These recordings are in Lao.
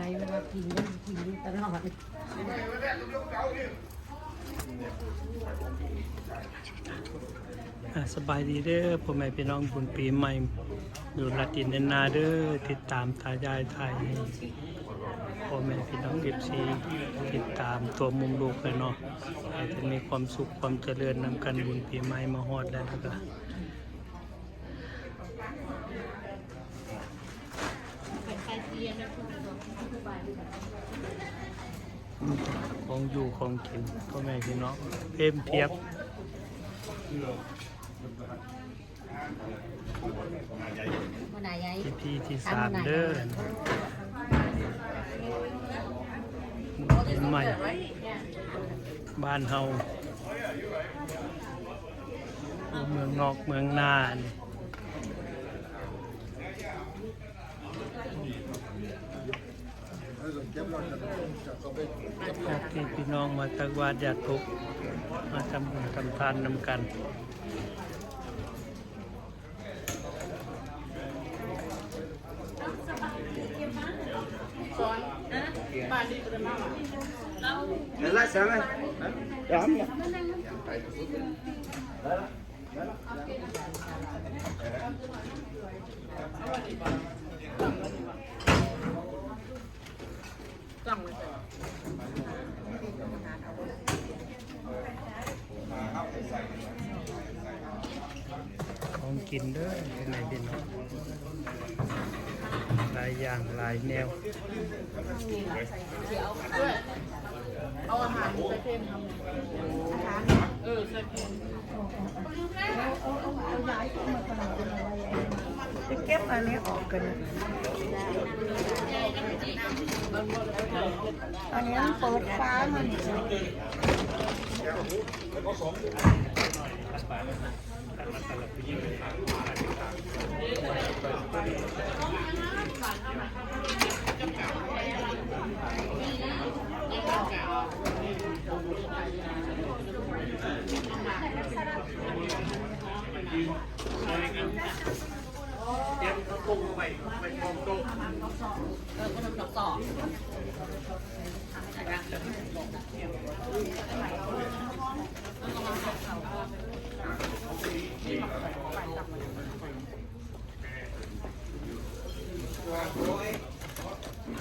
ກິນຢູ່ຕະຫຼອດ. ອ່າ ສະບາຍດີເດີພໍ່ແມ່ພີ່ນ້ອງ, ບຸນປີໃໝ່ຢູ່ລັດອິນເດຍນາເດີ. ຕິດຕາມຕາຍາຍຖ່າຍໃຫ້ພໍ່ແມ່ພີ່ນ້ອງເອັຟຊີ ຕິດຕາມຕົວມຸມລູກເລີຍເນາະ. ໃຫ້ເພິ່ນມີຄວາມສຸກຄວາມຈະເລີນນຳກັນ. ບຸນປີໃໝ່ມາຮອດແລ້ວ ແລ້ວກະ ຂອງຢູ່ຂອງກິນ ພໍ່ແມ່ພີ່ນ້ອງ ເຕັມພຽບ. ອີພີທີສາມເດີ ມື້ປີໃໝ່ບ້ານເຮົາ ຢູ່ເມືອງນອກເມືອງນາ. ຍາດຕິພີ່ນ້ອງມາຕັກບາດຍາດທຸກ ມາທຳບຸນທຳທານນຳກັນ. ຂອງກິນເດີ ເປັນໄງພີ່ນ້ອງ ຫຼາຍຢ່າງຫຼາຍແນວ. ເອົາອາຫານໃສ່ເພນ ອາຫານ ເອີ ໃສ່ເພນ. ໄປເກັບອັນນີ້ອອກກັນ. ອັນນີ້ມັນເປີດຝາມັນ.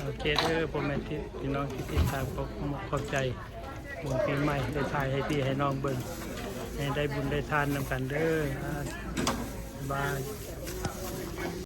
ໂອເຄເດີ ພໍ່ແມ່ພີ່ນ້ອງທີ່ຕິດຕາມ ຂອບໃຈ. ບຸນປີໃໝ່ໄດ້ຖ່າຍໃຫ້ພີ່ໃຫ້ນ້ອງເບິ່ງ ໃຫ້ໄດ້ບຸນໄດ້ທານນຳກັນເດີ. ບາຍບາຍ.